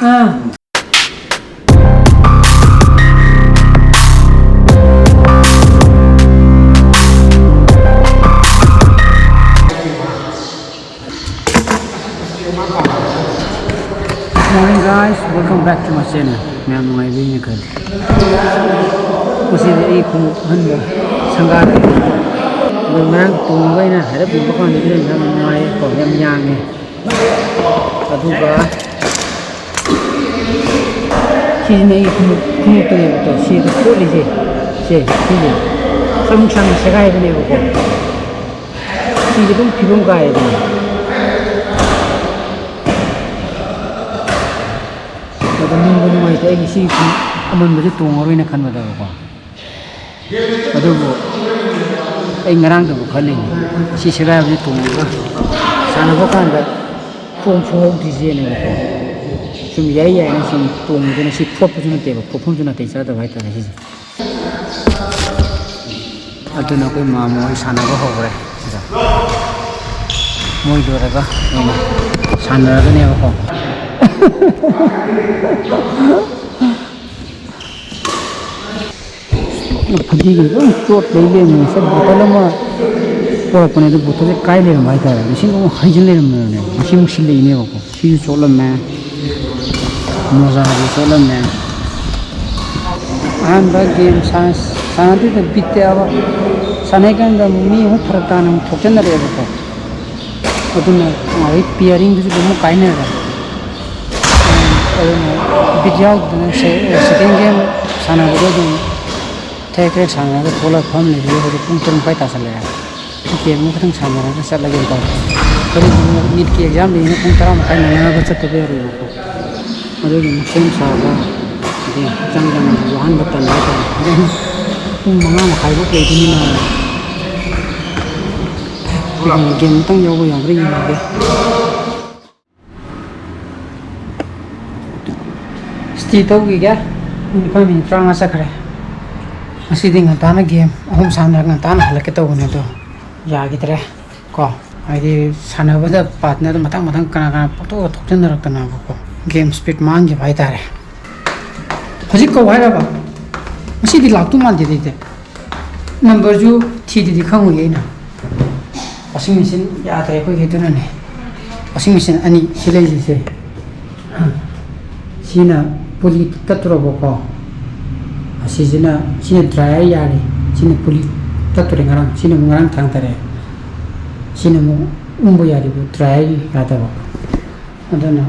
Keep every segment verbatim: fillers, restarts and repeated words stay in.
Ah. Morning guys, welcome back to my channel. ꯃꯌꯥꯝ ꯅꯨꯡꯉꯥꯏꯕꯤꯅ ꯈꯜꯂꯤ꯫ ꯉꯁꯤꯗꯤ ꯑꯩ ꯈꯣꯡꯎꯞ ꯑꯍꯟꯕ ꯁꯪꯒꯥꯔꯦ꯫ ꯑꯗꯣ ꯉꯔꯥꯡ ꯇꯣꯡꯉꯒ ꯑꯩꯅ ꯍꯥꯏꯔꯞ ꯌꯦꯡꯕ ꯀꯥꯟꯗꯗꯤ ꯌꯥꯝ ꯅꯨꯡꯉꯥꯏꯌꯦꯀꯣ, ꯌꯥꯝ ꯌꯥꯡꯉꯦ꯫ ꯑꯗꯨꯒ ꯁꯤꯁꯤꯅ ꯑꯩꯒꯤ ꯈꯣꯡꯎꯞ, ꯈꯣꯡꯎꯞꯇꯨꯅꯦꯕꯀꯣ꯫ ꯁꯤꯗ ꯆꯣꯠꯂꯤꯁꯦ, ꯁꯦ, ꯁꯤꯁꯦ ꯁꯔꯨꯡ ꯁꯔꯥꯡ ꯁꯦꯒꯥꯏꯕꯅꯦꯕꯀꯣ꯫ ꯁꯤꯁꯦ ꯑꯗꯨꯝ ꯐꯤꯕꯝ ꯀꯥꯏꯌꯦꯕ꯫ ꯑꯗꯣ ꯅꯨꯡꯕꯨ ꯅꯨꯡꯉꯥꯏꯇꯦ, ꯑꯩꯒꯤ ꯁꯤ ꯈꯣꯡꯎꯞ ꯑꯃꯟꯕꯁꯦ ꯇꯣꯡꯉꯔꯣꯏꯅ ꯈꯟꯕꯗꯕꯀꯣ꯫ ꯑꯗꯨꯕꯨ ꯑꯩ ꯉꯔꯥꯡꯗꯕꯨ ꯈꯜꯂꯤꯅꯤ, ꯁꯤ ꯁꯦꯒꯥꯏꯕꯁꯤ ꯇꯣꯡꯉꯒ ꯁꯥꯟꯅꯕ ꯀꯥꯟꯗ ꯐꯣꯝ ꯁꯨꯍꯧꯗ꯭ꯔꯤꯁꯦꯅꯦꯕꯀꯣ꯫ ꯁꯨꯝ ꯌꯥꯏ ꯌꯥꯏꯅ ꯁꯨꯝ ꯇꯣꯡꯉꯤꯗꯅ, ꯁꯤ ꯐꯣꯠꯄꯁꯨ ꯅꯠꯇꯦꯕ, ꯐꯣꯠꯐꯝꯁꯨ ꯅꯥꯇꯩ ꯆꯥꯗꯕ ꯍꯥꯏꯇꯥꯔꯦ ꯁꯤꯁꯦ꯫ ꯑꯗꯨꯅ ꯑꯩꯈꯣꯏ ꯃꯥꯃꯣ ꯍꯣꯏ ꯁꯥꯟꯅꯕ ꯍꯧꯈ꯭ꯔꯦ ꯁꯤꯗ꯫ ꯃꯣꯏ ꯂꯣꯏꯔꯒ ꯑꯣꯏꯅ ꯁꯥꯟꯅꯔꯒꯅꯦꯕꯀꯣ꯫ ꯐꯗꯤꯒꯤ ꯂꯣꯏ ꯆꯣꯠ ꯂꯩ ꯂꯩꯔꯝꯃꯦ꯫ ꯉꯁꯥꯏ ꯕꯣꯇꯜ ꯑꯃ ꯄꯣꯔꯛꯄꯅꯦ, ꯑꯗꯨ ꯕꯣꯇꯜꯁꯦ ꯀꯥꯏ ꯂꯩꯔꯝꯕ ꯍꯥꯏꯇꯥꯔꯦ꯫ ꯂꯤꯁꯤꯡ ꯑꯃ ꯍꯩꯖꯤꯜ ꯂꯩꯔꯝꯃꯦ꯫ ꯉꯁꯤ ꯑꯃꯨꯛ ꯁꯤꯜꯂꯛꯏꯅꯦꯕꯀꯣ꯫ ꯁꯤꯁꯨ ꯆꯣꯠꯂꯝꯃꯦ, ꯃꯣꯖꯥꯁꯨ ꯆꯣꯠꯂꯝꯃꯦ꯫ ꯑꯍꯥꯟꯕ ꯒꯦꯝ ꯁꯥꯟꯅ-, ꯁꯥꯟꯅꯗꯣꯏꯗ ꯕꯤꯠꯇꯦꯕ꯫ ꯁꯥꯟꯅꯩꯀꯥꯟꯗ ꯑꯃꯨꯛ ꯃꯤ ꯑꯃꯨꯛ ꯐꯔꯛ ꯇꯥꯅ ꯑꯃꯨꯛ ꯊꯣꯛꯆꯟꯅꯔꯛꯑꯦꯕꯀꯣ꯫ ꯑꯗꯨꯅ ꯉꯁꯥꯏ ꯄꯤꯌꯥꯔꯤꯡꯗꯨꯁꯨ ꯑꯗꯨꯝ ꯀꯥꯏꯅꯔꯦ꯫ ꯑꯗꯨꯅ ꯕꯤꯠ ꯌꯥꯎꯗꯅ ꯁꯦ-, ꯁꯦꯀꯦꯟ ꯒꯦꯝ ꯁꯥꯟꯅꯕꯗꯣ ꯑꯗꯨꯝ ꯊꯦꯛ ꯊꯦꯛ ꯁꯥꯟꯅꯔꯒ ꯊꯣꯛꯂꯛꯑ ꯐꯝ ꯂꯩꯕꯗꯣ ꯍꯧꯖꯤꯛ ꯄꯨꯡ ꯇꯔꯨꯛ ꯃꯈꯥꯏ ꯇꯥꯁꯜꯂꯛꯑꯦ꯫ ꯒꯦꯝ ꯑꯃꯈꯛꯇꯪ ꯁꯥꯟꯅꯔꯒ ꯆꯠꯂꯒꯦ ꯇꯧꯕ꯫ ꯀꯔꯤꯒꯨꯝꯕ ꯅꯤꯠꯀꯤ ꯑꯦꯛꯖꯥꯝ ꯂꯩꯅ ꯄꯨꯡ ꯇꯔꯥ ꯃꯈꯥꯏ ꯅꯪꯅꯕ ꯆꯠꯇꯕ ꯌꯥꯔꯣꯏꯕꯀꯣ꯫ ꯑꯗꯨꯒꯤ ꯑꯃꯨꯛ ꯁꯦꯝ ꯁꯥꯕ, ꯑꯗꯩ ꯍꯛꯆꯥꯡ ꯌꯥꯝꯅ ꯋꯥꯍꯟꯕ ꯇꯟꯕ ꯍꯥꯏꯇꯥꯔꯦ꯫ ꯑꯗꯩ ꯄꯨꯡ ꯃꯉꯥ ꯃꯈꯥꯏꯐꯥꯎ ꯂꯩꯗꯣꯏꯅꯤꯅ ꯒꯦꯝ ꯑꯃꯇꯪ ꯌꯥꯎꯕ ꯌꯥꯕ꯭ꯔꯥ ꯌꯦꯡꯉꯒꯦ꯫ ꯁꯤꯇꯤ ꯇꯧꯈꯤꯒꯦ꯫ ꯄꯨꯡ ꯅꯤꯄꯥꯜ ꯃꯤꯅꯤꯠ ꯇꯔꯥꯃꯉꯥ ꯆꯠꯈ꯭ꯔꯦ꯫ ꯉꯁꯤꯗꯤ ꯉꯟꯇꯥꯅ ꯒꯦꯝ ꯑꯍꯨꯝ ꯁꯥꯟꯅꯔꯒ ꯉꯟꯇꯥꯅ ꯍꯜꯂꯛꯀꯦ ꯇꯧꯕꯅꯦ, ꯑꯗꯣ ꯌꯥꯈꯤꯗ꯭ꯔꯦ ꯀꯣ꯫ ꯍꯥꯏꯗꯤ ꯁꯥꯟꯅꯕꯗ ꯄꯥꯔꯠꯅꯔꯗꯣ ꯃꯊꯪ ꯃꯊꯪ ꯀꯅꯥ ꯀꯅꯥ ꯄꯣꯛꯊꯣꯛꯑ ꯊꯣꯛꯆꯟꯅꯔꯛꯇꯅꯕꯀꯣ꯫ ꯒꯦꯝ ꯁ꯭ꯄꯤꯠ ꯃꯥꯡꯈꯤꯕ ꯍꯥꯏꯇꯥꯔꯦ꯫ ꯍꯧꯖꯤꯛ ꯀꯧ ꯍꯥꯏꯔꯕ? ꯉꯁꯤꯗꯤ ꯂꯥꯛꯇꯧ ꯃꯥꯟꯗꯦꯗ ꯑꯩꯗꯤ꯫ ꯅꯝꯕꯔꯁꯨ ꯊꯤꯗꯗꯤ ꯈꯪꯉꯣꯏ ꯑꯩꯅ꯫ ꯋꯥꯁꯤꯡ ꯃꯦꯆꯤꯟ ꯌꯥꯗ꯭ꯔꯦ ꯑꯩꯈꯣꯏꯒꯤ, ꯑꯗꯨꯅꯅꯦ꯫ ꯋꯥꯁꯤꯡ ꯃꯦꯆꯤꯟ ꯑꯅꯤ ꯁꯤ ꯂꯩꯔꯤꯁꯦ꯫ ꯁꯤꯅ ꯄꯨꯂꯤ ꯇꯠꯇꯣꯔꯕꯀꯣ꯫ ꯑꯁꯤꯁꯤꯅ, ꯁꯤꯅ ꯗ꯭ꯔꯥꯏꯌꯔ ꯌꯥꯔꯤ꯫ ꯁꯤꯅ ꯄꯨꯂꯤ ꯇꯠꯇꯣꯔꯦ ꯉꯔꯥꯡ꯫ ꯁꯤꯅ ꯑꯃꯨꯛ ꯉꯔꯥꯡ ꯊꯥꯡꯊꯔꯦ꯫ ꯁꯤꯅ ꯑꯃꯨꯛ ꯎꯪꯕ ꯌꯥꯔꯤꯕ ꯗ꯭ꯔꯥꯏꯌꯔ ꯌꯥꯗꯕ꯫ ꯑꯗꯨꯅ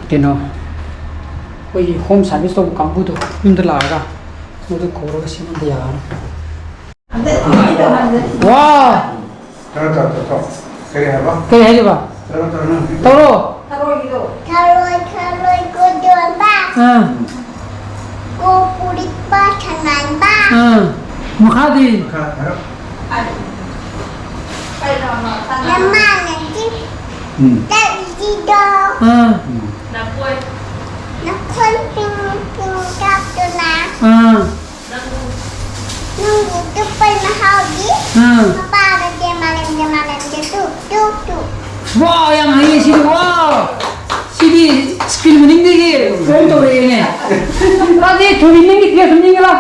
ꯀꯩꯅꯣ, ꯑꯩꯈꯣꯏꯒꯤ ꯍꯣꯝ ꯁꯥꯔꯚꯤꯁ ꯇꯧꯕ ꯀꯥꯡꯕꯨꯗꯣ ꯌꯨꯝꯗ ꯂꯥꯛꯑꯒ ꯃꯣꯏꯗ ꯀꯧꯔꯒ ꯁꯦꯝꯍꯟꯕ ꯌꯥꯔꯅꯤ꯫ ꯋꯥ! ꯇꯧꯔꯣ, ꯇꯧꯔꯣ, ꯇꯧꯔꯣ, ꯇꯧꯔꯣ꯫ ꯀꯔꯤ ꯍꯥꯏꯕ? ꯀꯔꯤ ꯍꯥꯏꯗꯣꯏꯕ? ꯇꯧꯔꯣ꯫ ꯊꯔꯣꯏ, ꯊꯔꯣꯏ ꯀꯣꯗꯣꯟꯕ꯫ ꯑꯥ꯫ ꯀꯣ ꯄꯨꯔꯤꯛꯄ ꯁꯪꯒꯥꯟꯕ꯫ ꯑꯥ꯫ ꯃꯈꯥꯗꯤ? ꯃꯈꯥ ꯍꯥꯏꯔꯣ꯫ ꯅꯃꯥꯅ ꯆꯤꯛ ꯎꯝ꯫ ꯇꯛꯂꯤꯗꯣ꯫ ꯑꯥ꯫ ꯎꯝ꯫ ꯅꯈꯣꯟ ꯄꯤꯡ ꯄꯤꯡ ꯀꯥꯞꯇꯨꯅ꯫ ꯑꯥ꯫ ꯅꯪꯕꯨ ꯇꯨꯞꯄꯩ ꯃꯍꯥꯎꯗꯤ ꯑꯥ꯫ ꯃꯄꯥꯒꯁꯦ ꯃꯥꯂꯦꯝꯗ ꯃꯥꯂꯦꯝꯗ ꯇꯨꯞ ꯇꯨꯞ ꯇꯨꯞ꯫ ꯋꯥ, ꯌꯥꯝ ꯍꯩꯌꯦ ꯁꯤꯗꯤ, ꯋꯥ! ꯁꯤꯗꯤ ꯁ꯭ꯀ꯭ꯔꯤꯟ ꯃꯅꯤꯡꯗꯒꯤ ꯐꯣꯟ ꯇꯧꯔꯛꯑꯦꯅꯦ꯫ ꯃꯥꯗꯤ ꯊꯣꯏꯕꯤ ꯅꯪꯒꯤ ꯐꯦꯁ ꯃꯅꯤꯡꯒ ꯂꯥ?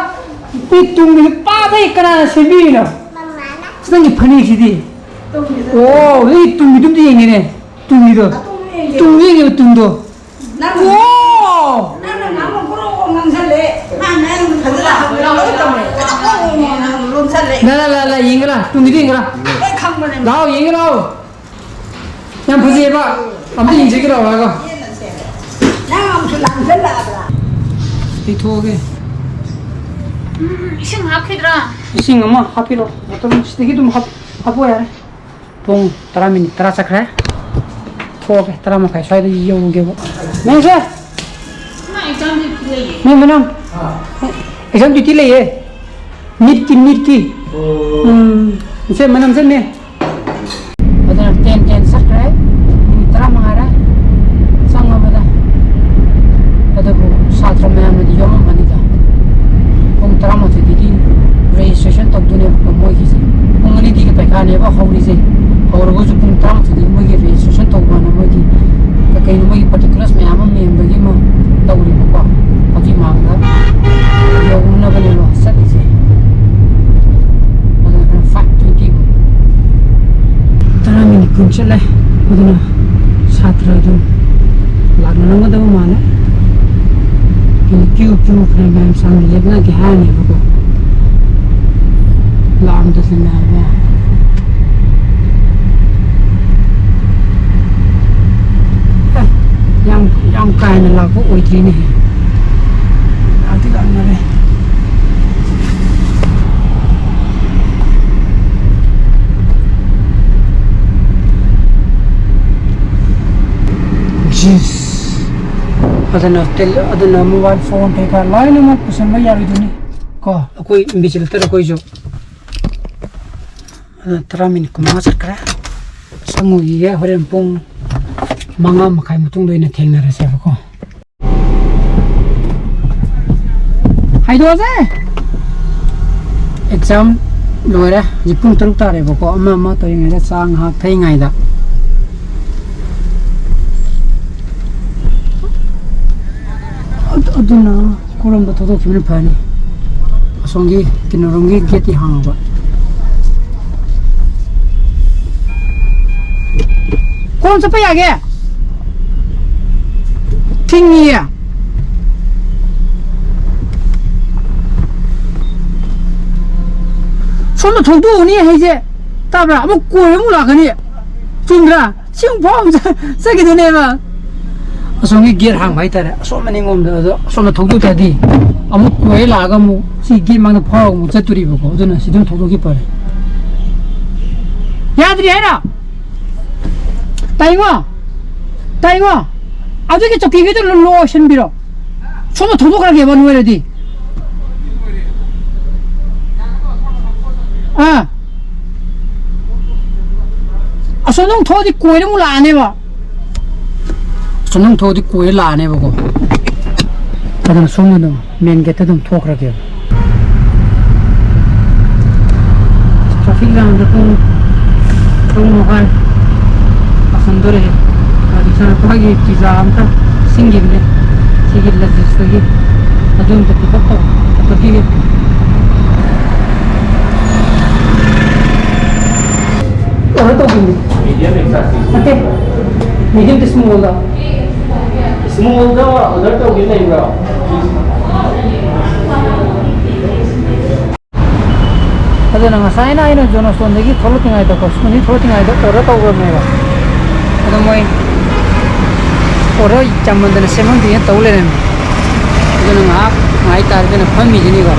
ꯅꯨꯄꯤ ꯇꯨꯡꯒꯤꯗ ꯄꯥꯕꯩ ꯀꯅꯥꯅ ꯁꯦꯝꯕꯤꯔꯤꯅꯣ? ꯃꯃꯥꯅ꯫ ꯑꯁ, ꯅꯪꯒꯤ ꯐꯅꯦꯛꯁꯤꯗꯤ꯫ ꯇꯨꯡꯒꯤꯗ꯫ ꯑꯣ, ꯅꯪꯒꯤ ꯇꯨꯡꯒꯤꯗꯨꯝꯗꯤ ꯌꯦꯡꯒꯦꯅꯦ꯫ ꯇꯨꯡꯒꯤꯗꯣ꯫ ꯑꯇꯨꯡ ꯌꯦꯡꯒꯦ꯫ ꯇꯨꯡꯗꯣ ꯌꯦꯡꯒꯦꯕ, ꯇꯨꯡꯗꯣ꯫ ꯅꯪ, ꯋꯥꯎ! ꯅꯪꯅ ꯉꯥꯡꯕ ꯒ꯭ꯔꯣ ꯒ꯭ꯔꯣ ꯉꯥꯡꯁꯜꯂꯦ꯫ ꯃꯥꯅ ꯑꯩꯉꯣꯟꯗ ꯐꯖꯅ ꯍꯪꯕ ꯂꯣꯏ ꯇꯧꯔꯦ꯫ ꯒ꯭ꯔꯣ ꯒ꯭ꯔꯣ ꯉꯥꯡ ꯂꯣꯟꯁꯜꯂꯦ꯫ ꯂꯥ, ꯂꯥ, ꯂꯥ, ꯂꯥ, ꯌꯦꯡꯒꯦ ꯂꯥ꯫ ꯇꯨꯡꯒꯤꯗꯣ ꯌꯦꯡꯒꯦ ꯂꯥ꯫ ꯂꯣꯏ ꯈꯪꯕꯅꯦ꯫ ꯂꯥꯎ, ꯌꯦꯡꯒꯦ ꯂꯥꯎ꯫ ꯌꯥꯝ ꯐꯖꯩꯌꯦꯕ꯫ ꯑꯝꯇ ꯌꯦꯡꯖꯒꯦ ꯂꯥꯎ ꯍꯥꯏꯔꯒ꯫ ꯅꯪ ꯑꯃꯨꯛꯁꯨ ꯂꯥꯡꯁꯜꯂꯛꯑꯕ꯭ꯔꯥ? ꯂꯩꯊꯣꯛꯑꯒꯦ꯫ ꯎꯝ, ꯏꯁꯤꯡ ꯍꯥꯞꯈꯤꯗ꯭ꯔꯥ? ꯏꯁꯤꯡ ꯑꯃ ꯍꯥꯞꯄꯤꯔꯣ꯫ ꯕꯣꯇꯜ ꯁꯤꯗꯒꯤ ꯑꯗꯨꯝ ꯍꯥꯞ-, ꯍꯥꯞꯄꯣ ꯌꯥꯔꯦ꯫ ꯄꯨꯡ ꯇꯔꯥ ꯃꯤꯅꯤꯠ ꯇꯔꯥ ꯆꯠꯈ꯭ꯔꯦ꯫ ꯊꯣꯛꯑꯒꯦ, ꯇꯔꯥ ꯃꯈꯥꯏ ꯁ꯭ꯋꯥꯏꯗ ꯌꯧꯔꯨꯒꯦꯕ꯫ ꯃꯦꯝꯁꯦ! ꯃꯥ exam duty ꯂꯩꯌꯦ꯫ ꯃꯦꯝ, ꯃꯦꯝ꯫ ꯑꯥ꯫ Exam duty ꯂꯩꯌꯦ꯫ ꯅꯤꯠꯀꯤ, ꯅꯤꯠꯀꯤ꯫ ꯑꯣ꯫ ꯎꯝ, ꯏꯆꯦ, ꯃꯅꯝ ꯆꯠꯅꯦ꯫ ꯑꯗꯨꯅ ꯇꯦꯟ ꯇꯦꯟ ꯆꯠꯈ꯭ꯔꯦ꯫ ꯃꯤꯅꯤꯠ ꯇꯔꯥ ꯃꯉꯥꯔ ꯆꯪꯉꯕꯗ꯫ ꯑꯗꯨꯕꯨ ꯁꯥꯇ꯭ꯔ ꯃꯌꯥꯝꯅꯗꯤ ꯌꯣꯝꯃꯝꯃꯅꯤꯗ꯫ ꯄꯨꯡ ꯇꯔꯥꯃꯥꯊꯣꯏꯗꯒꯤ registration ꯇꯧꯗꯣꯏꯅꯦꯕꯀꯣ ꯃꯣꯏꯒꯤꯁꯦ꯫ ꯄꯨꯡ ꯑꯅꯤꯗꯒꯤ ꯄꯩꯈꯥꯅꯦꯕ ꯍꯧꯔꯤꯁꯦ꯫ ꯍꯧꯔꯒꯁꯨ ꯄꯨꯡ ꯇꯔꯥꯃꯥꯊꯣꯏꯗꯒꯤ ꯃꯣꯏꯒꯤ registration ꯇꯧꯕ ꯍꯥꯏꯅ ꯃꯣꯏꯒꯤ ꯀꯩꯀꯩꯅꯣ ꯃꯣꯏꯒꯤ particulars ꯃꯌꯥꯝ ꯑꯗꯨꯅ ꯁꯥꯇ꯭ꯔ ꯑꯗꯨꯝ ꯂꯥꯛꯅꯔꯝꯒꯗꯕ ꯃꯥꯜꯂꯦ꯫ ꯀ꯭ꯌꯨ ꯀ꯭ꯌꯨ ꯀ꯭ꯌꯨ ꯐꯅꯌꯥꯝ ꯃꯌꯥꯝ ꯁꯥꯡꯅ ꯂꯦꯞꯅꯒꯦ ꯍꯥꯏꯔꯅꯦꯕꯀꯣ꯫ ꯂꯥꯛꯑꯝꯗꯗꯅꯕ꯫ ꯑꯦ, ꯌꯥꯝ, ꯌꯥꯝ ꯀꯥ ꯍꯦꯟꯅ ꯂꯥꯛꯄ ꯑꯣꯏꯗ꯭ꯔꯤꯅꯦ꯫ ꯂꯥꯛꯇꯤ ꯂꯥꯛꯅꯔꯦ꯫ ꯖꯤꯁ꯫ ꯑꯗꯨꯅ ꯇꯦꯜ-, ꯑꯗꯨꯅ ꯃꯣꯕꯥꯏꯜ ꯐꯣꯟ ꯀꯩꯀꯥ ꯂꯣꯏꯅꯃꯛ ꯄꯨꯁꯟꯕ ꯌꯥꯔꯣꯏꯗꯣꯏꯅꯤ꯫ ꯀꯣ, ꯑꯩꯈꯣꯏ ꯏꯟꯚꯤꯖꯤꯂꯦꯇꯔ ꯑꯩꯈꯣꯏꯁꯨ꯫ ꯑꯗꯨꯅ ꯇꯔꯥ ꯃꯤꯅꯤꯠ ꯀꯨꯟꯃꯉꯥ ꯆꯠꯈ꯭ꯔꯦ꯫ ꯆꯪꯉꯨꯈꯤꯒꯦ, ꯍꯣꯔꯦꯟ ꯄꯨꯡ ꯃꯉꯥ ꯃꯈꯥꯏ ꯃꯇꯨꯡꯗ ꯑꯣꯏꯅ ꯊꯦꯡꯅꯔꯁꯦꯕꯀꯣ꯫ ꯍꯥꯏꯗꯣꯛꯑꯁꯦ꯫ ꯑꯦꯛꯖꯥꯝ ꯂꯣꯏꯔꯦ꯫ ꯍꯧꯖꯤꯛ ꯄꯨꯡ ꯇꯔꯨꯛ ꯇꯥꯔꯦꯕꯀꯣ꯫ ꯑꯃ ꯑꯃ ꯇꯧꯔꯤꯉꯩꯗ, ꯆꯥ ꯉꯥꯏꯍꯥꯛ ꯊꯛꯏꯉꯩꯗ꯫ ꯑꯗꯨ-, ꯑꯗꯨꯅ ꯀꯣꯔꯣꯝꯗ ꯊꯧꯗꯣꯛꯈꯤꯕꯅ ꯐꯅꯤ꯫ ꯑꯁꯣꯝꯒꯤ ꯀꯩꯅꯣꯔꯣꯝꯒꯤ ꯒꯦꯠꯇꯤ ꯍꯥꯡꯉꯕ꯫ ꯀꯣꯔꯣꯝ ꯆꯠꯄ ꯌꯥꯒꯦ? ꯊꯤꯡꯉꯤꯌꯦ꯫ ꯁꯣꯝꯗ ꯊꯧꯗꯣꯛꯎꯅꯤ ꯍꯥꯏꯁꯦ, ꯇꯥꯕ꯭ꯔꯥ? ꯑꯃꯨꯛ ꯀꯣꯏꯔ ꯑꯃꯨꯛ ꯂꯥꯛꯀꯅꯤ꯫ ꯆꯨꯝꯗ꯭ꯔꯥ? ꯁꯤ ꯑꯃꯨꯛ ꯐꯥꯎ ꯑꯃꯨꯛ ꯆꯠ-, ꯆꯠꯈꯤꯗꯣꯏꯅꯦꯕ꯫ ꯑꯁꯣꯝꯒꯤ ꯒꯦꯠ ꯍꯥꯡꯕ ꯍꯥꯏꯇꯥꯔꯦ, ꯑꯁꯣꯝ ꯃꯅꯤꯡꯂꯣꯝꯗ꯫ ꯑꯗꯣ ꯑꯁꯣꯝꯗ ꯊꯧꯗꯣꯛ ꯇꯥꯔꯗꯤ ꯑꯃꯨꯛ ꯀꯣꯏꯔ ꯂꯥꯛꯑꯒ ꯑꯃꯨꯛ ꯁꯤ ꯒꯦꯠ ꯃꯥꯡꯗ ꯐꯥꯎꯔꯒ ꯑꯃꯨꯛ ꯆꯠꯇꯣꯔꯤꯕꯀꯣ꯫ ꯑꯗꯨꯅ ꯁꯤꯗ ꯑꯗꯨꯝ ꯊꯧꯗꯣꯛꯈꯤ ꯐꯔꯦ꯫ ꯌꯥꯗ꯭ꯔꯤ ꯍꯥꯏꯔꯣ? ꯇꯥꯏꯉꯣ, ꯇꯥꯏꯉꯣ, ꯑꯗꯨꯒꯤ ꯆꯧꯀꯤꯒꯤꯗꯣ ꯂꯣ-, ꯂꯣꯏꯁꯤꯟꯕꯤꯔꯣ꯫ ꯁꯣꯝꯗ ꯊꯧꯗꯣꯛꯈ꯭ꯔꯒꯦꯕ, ꯂꯣꯏꯔꯗꯤ꯫ ꯑꯥ꯫ ꯑꯁꯣꯝꯗ ꯑꯃꯨꯛ ꯊꯣꯛꯑꯗꯤ ꯀꯣꯏꯔ ꯑꯃꯨꯛ ꯂꯥꯛꯑꯅꯦꯕ꯫ ꯑꯁꯣꯝꯗ ꯑꯃꯨꯛ ꯊꯣꯛꯑꯗꯤ ꯀꯣꯏꯔ ꯂꯥꯛꯑꯅꯦꯕꯀꯣ꯫ ꯑꯗꯨꯅ ꯁꯣꯝꯗ ꯑꯗꯨꯝ ꯃꯦꯟ ꯒꯦꯠꯇ ꯑꯗꯨꯝ ꯊꯣꯛꯈ꯭ꯔꯒꯦꯕ꯫ ꯇ꯭ꯔꯥꯐꯤꯛ ꯖꯥꯝꯗ ꯄꯨꯡ ꯇꯔꯨꯛ ꯃꯈꯥꯏ ꯇꯥꯁꯟꯗꯣꯔꯦ꯫ ꯍꯧꯖꯤꯛ ꯁꯥꯟꯅꯄꯥꯒꯤ ꯄꯤꯖꯥ ꯑꯝꯇ ꯁꯤꯡꯈꯤꯕꯅꯦ꯫ ꯁꯤꯒꯤ ꯂꯖꯤꯁꯇꯒꯤ ꯑꯗꯨ ꯑꯝꯇ ꯄꯤꯛ ꯑꯞ ꯇꯧ-, ꯇꯧꯊꯣꯛꯈꯤꯒꯦ꯫ ꯑꯣꯔꯗꯔ ꯇꯧꯈꯤꯕꯅꯦ꯫ ꯅꯠꯇꯦ, medium to small the. Small the order ꯇꯧꯒꯦ ꯂꯩꯕ꯭ꯔꯣ? ꯑꯗꯨꯅ ꯉꯁꯥꯏꯅ ꯑꯩꯅ ꯖꯣꯅꯣꯁꯇꯣꯟꯗꯒꯤ ꯊꯣꯛꯂꯛꯇ꯭ꯔꯤꯉꯩꯗꯀꯣ, ꯁ꯭ꯀꯨꯜꯗꯒꯤ ꯊꯣꯛꯂꯛꯇ꯭ꯔꯤꯉꯩꯗ order ꯇꯧꯈ꯭ꯔꯕꯅꯦꯕ꯫ ꯑꯗꯣ ꯃꯣꯏ order ꯌꯥꯝꯃꯟꯗꯅ ꯁꯦꯝꯍꯟꯗꯦꯅ ꯇꯧ ꯂꯩꯔꯝꯃꯦ꯫ ꯑꯗꯨꯅ ꯉꯥꯏꯍꯥꯛ ꯉꯥꯏ ꯇꯥꯔꯦ, ꯑꯗꯨꯅ ꯐꯝꯃꯤꯁꯤꯅꯤꯀꯣ꯫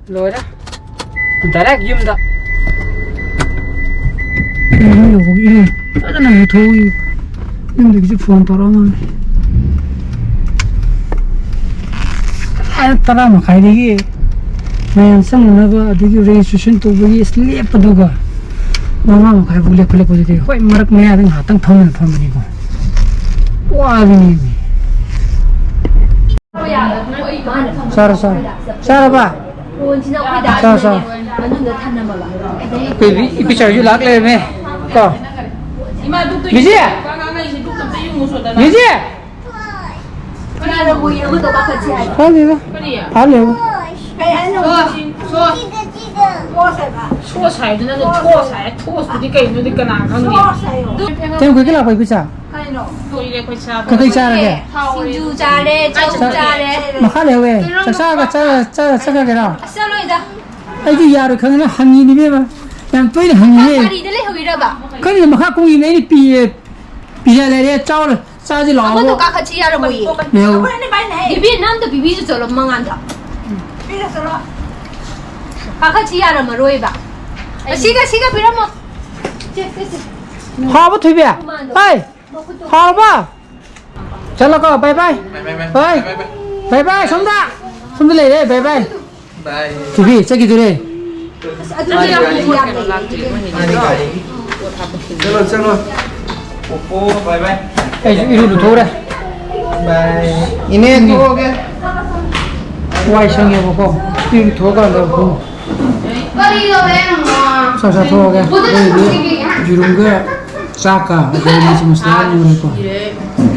ꯂꯣꯏꯔꯦ꯫ Direct ꯌꯨꯝꯗ꯫ ꯏꯔꯨ ꯂꯨꯕꯒꯤ ꯏꯔꯨ ꯐꯖꯅ ꯂꯨꯊꯣꯛꯏ꯫ ꯌꯨꯝꯗꯒꯤꯁꯨ phone ꯇꯧꯔꯛꯑꯝꯃꯤ꯫ ꯀꯗꯥꯏ ꯇꯔꯥ ꯃꯈꯥꯏꯗꯒꯤ ꯃꯌꯥꯝ ꯆꯪꯅꯅꯕ ꯑꯗꯒꯤ registration ꯇꯧꯕꯒꯤ ꯂꯦꯞꯄꯗꯨꯒ ꯃꯉꯥ ꯃꯈꯥꯏ ꯐꯥꯎ ꯂꯦꯞꯄ ꯂꯦꯞꯄꯗꯨꯗꯤ ꯍꯣꯏ ꯃꯔꯛ ꯃꯌꯥꯗ ꯉꯥꯏꯍꯥꯛꯇꯪ ꯐꯝꯃꯦ ꯐꯝꯕꯅꯤꯀꯣ꯫ ꯋꯥꯕꯤꯅꯦꯃꯤ꯫ ꯆꯥꯔꯣ, ꯆꯥꯔꯣ꯫ ꯆꯥꯔꯕ? ꯆꯥꯔꯣ, ꯆꯥꯔꯣ꯫ ꯃꯅꯨꯡꯗ ꯊꯝꯂꯝꯃꯕ꯫ ꯑꯗꯩ ꯏꯄꯤ-, ꯏꯄꯤꯆꯥꯔꯁꯨ ꯂꯥꯛ ꯂꯩꯔꯝꯃꯦ꯫ ꯀꯣ? ꯃꯤꯖꯤ! ꯃꯤꯖꯤ! ꯈꯪꯗꯦꯗ꯫ ꯐꯥ ꯂꯩꯔꯝꯃꯦ꯫ ꯀꯩ ꯍꯥꯏꯅꯣ? ꯁꯣꯁ ꯍꯥꯏꯕ꯫ ꯁꯣꯁ ꯍꯥꯏꯗꯨꯅ ꯊꯣꯁ ꯍꯥꯏ꯫ ꯊꯣꯁꯇꯨꯗꯤ ꯀꯩꯅꯣꯗꯤ ꯀꯅꯥ ꯈꯪꯅꯤ? ꯁꯣꯁ ꯍꯥꯏꯌꯣ꯫ ꯀꯩꯅꯣ ꯀꯨꯏꯒꯤ ꯂꯥꯛꯄ ꯏꯄꯤꯆꯥ? ꯀꯩꯅꯣ? ꯀꯨꯏꯔꯦ ꯑꯩꯈꯣꯏ ꯆꯥꯕ꯫ ꯀꯩꯀꯩ ꯆꯥꯔꯒꯦ? ꯁꯤꯡꯖꯨ ꯆꯥꯔꯦ, ꯆꯧ ꯆꯥꯔꯦ꯫ ꯃꯈꯥ ꯂꯩꯍꯧꯋꯦ꯫ ꯆꯥꯛ ꯆꯥꯔꯒ ꯆꯥ-, ꯆꯥ-, ꯆꯠꯈ꯭ꯔꯒꯦꯔꯣ? ꯑꯁ, ꯆꯠꯂꯣꯏꯗ꯫ ꯑꯩꯗꯤ ꯌꯥꯔꯣꯏ ꯈꯪꯗꯅ ꯍꯪꯉꯤꯅꯤ ꯏꯕꯦꯝꯃ꯫ ꯌꯥꯝ ꯇꯣꯏꯅ ꯍꯪꯉꯤꯍꯦ꯫ ꯒꯥꯔꯤꯗ ꯂꯩꯍꯧꯔꯤꯔꯕ? ꯈꯪꯗꯦ, ꯃꯈꯥ ꯀꯨꯝꯈꯤꯕꯅꯦ, ꯑꯩꯅ ꯄꯤꯌꯦ꯫ ꯄꯤꯖ ꯂꯩꯔꯦ, ꯆꯥꯎꯔꯦ꯫ ꯆꯥꯁꯤ ꯂꯥꯛꯑꯣ꯫ ꯑꯃꯗꯣ ꯀꯥꯈꯠꯁꯤ ꯌꯥꯔꯝꯃꯣꯏꯌꯦ꯫ ꯂꯩꯍꯧ꯫ ꯏꯕꯦꯝ, ꯅꯪ ꯑꯝꯇ ꯄꯤꯕꯤꯁꯨ ꯆꯠꯂꯣ ꯃꯉꯥꯟꯗ꯫ ꯀꯥꯈꯠꯁꯤ ꯌꯥꯔꯝꯃꯔꯣꯏꯕ꯫ ꯑꯁꯤꯒ, ꯁꯤꯒ ꯄꯤꯔꯝꯃꯣ꯫ ꯁꯦ, ꯁꯦ, ꯁꯦ꯫ ꯍꯥꯎꯕ ꯊꯣꯏꯕꯤ? ꯍꯥꯏ꯫ ꯍꯥꯎꯔꯕ? ꯆꯠꯂꯣꯀꯣ, bye bye꯫ Bye bye꯫ Bye bye꯫ Bye bye, ꯁꯣꯝꯗ꯫ ꯁꯣꯝꯗ ꯂꯩꯔꯦ, bye bye꯫ Bye꯫ ꯊꯣꯏꯕꯤ, ꯆꯠꯈꯤꯗꯣꯔꯦ꯫ ꯑꯁ, ꯑꯗꯨ ꯌꯥꯝ ꯂꯩ, ꯌꯥꯝ ꯂꯩ꯫ ꯆꯠꯂꯣ, ꯆꯠꯂꯣ꯫ ꯄꯣꯄꯣ, bye bye꯫ ꯑꯩꯁꯨ ꯏꯔꯨ ꯂꯨꯊꯣꯛꯎꯔꯦ꯫ Bye꯫ ꯏꯅꯦ, ꯊꯣꯛꯑꯒꯦ꯫ ꯋꯥꯏ ꯁꯪꯉꯦꯕꯀꯣ꯫ ꯏꯔꯨ ꯂꯨꯊꯣꯛꯑꯀꯥꯟꯗ ꯑꯃꯨꯛ ꯆꯥꯛ ꯆꯥꯊꯣꯛꯑꯒꯦ꯫ ꯑꯗꯨꯏꯗꯤ ꯌꯦꯔꯨꯝꯒ ꯆꯥꯛꯀ ꯑꯗꯩ ꯃꯆꯤ ꯃꯁꯂꯥ ꯂꯣꯏꯔꯦꯀꯣ꯫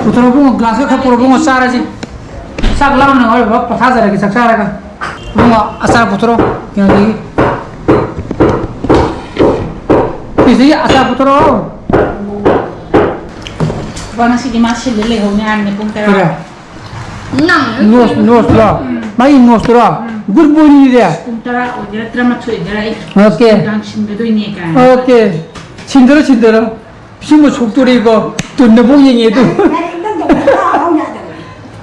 ꯄꯨꯊꯣꯔꯛꯑꯣ ꯏꯕꯨꯡꯉꯣ, glass ꯀ ꯈꯔ ꯄꯨꯔꯛꯑꯣ ꯏꯕꯨꯡꯉꯣ, ꯆꯥꯔꯁꯤ꯫ ꯆꯥꯛ ꯂꯥꯝꯕꯅ ꯉꯥꯎꯔꯤꯕ, ꯄꯣꯊꯥꯖꯔꯒꯦ ꯆꯥꯛ ꯆꯥꯔꯒ꯫ ꯏꯕꯨꯡꯉꯣ, ꯑꯆꯥꯔ ꯄꯨꯊꯣꯔꯛꯑꯣ ꯀꯩꯅꯣꯗꯒꯤ꯫ ꯁꯤꯗꯒꯤ ꯑꯆꯥ ꯄꯨꯊꯣꯔꯛꯑꯣ꯫ ꯕꯕꯥ, ꯉꯁꯤꯗꯤ ꯃꯥ ꯁꯤꯜꯂ ꯂꯩꯍꯧꯅꯤ ꯍꯥꯏꯕꯅꯦ ꯄꯨꯡ ꯇꯔꯥ꯫ ꯀꯔꯤ? ꯅꯪ ꯅꯣꯁ, ꯅꯣꯁꯇꯨꯔꯣ? ꯃꯥꯒꯤ ꯅꯣꯁꯇꯨꯔꯣ? ꯒꯨꯗ ꯃꯣꯔꯅꯤꯡꯅꯤꯗꯤ꯫ ꯄꯨꯡ ꯇꯔꯥ ꯑꯣꯏꯒꯦꯔꯥ, ꯇꯔꯥꯃꯥꯊꯣꯏ ꯑꯣꯏꯒꯦꯔꯥ, ꯑꯩ ꯑꯣꯀꯦ꯫ ꯅꯨꯡꯗꯥꯡ ꯁꯤꯟꯒꯗꯣꯏꯅꯦ ꯀꯥꯏꯅ꯫ ꯑꯣꯀꯦ꯫ ꯁꯤꯟꯗꯔꯣ, ꯁꯤꯟꯗꯔꯣ꯫ ꯄꯤꯁꯨꯝꯒ ꯁꯣꯛꯇꯣꯔꯦꯀꯣ꯫ ꯇꯨꯟꯅꯐꯥꯎ ꯌꯦꯡꯉꯦ ꯑꯗꯨ꯫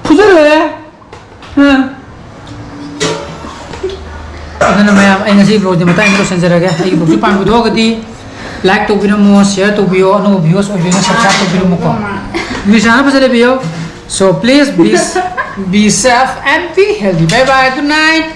ꯐꯨꯖꯜꯂꯣꯍꯦ꯫ ꯑ꯫ ꯑꯗꯨꯅ ꯃꯌꯥꯝ, ꯑꯩ ꯉꯁꯤ vlogꯁꯦ ꯃꯇꯥꯡ ꯑꯃ ꯂꯣꯏꯁꯤꯟꯖꯔꯒꯦ꯫ ꯑꯩꯒꯤ vlogꯁꯦ ꯄꯥꯝꯕꯤꯗꯣꯛꯑꯒꯗꯤ like ꯇꯧꯕꯤꯔꯝꯃꯣ, share ꯇꯧꯕꯤꯌꯣ, ꯑꯅꯧꯕ viewers ꯑꯣꯏꯕꯅ subscribe ꯇꯧꯕꯤꯔꯝꯃꯣꯀꯣ꯫ ꯅꯨꯃꯤꯠꯁꯥꯅ ꯐꯖꯅ ꯂꯩꯕꯤꯌꯣ꯫ So please be, be safe and be healthy. Bye bye. Good night.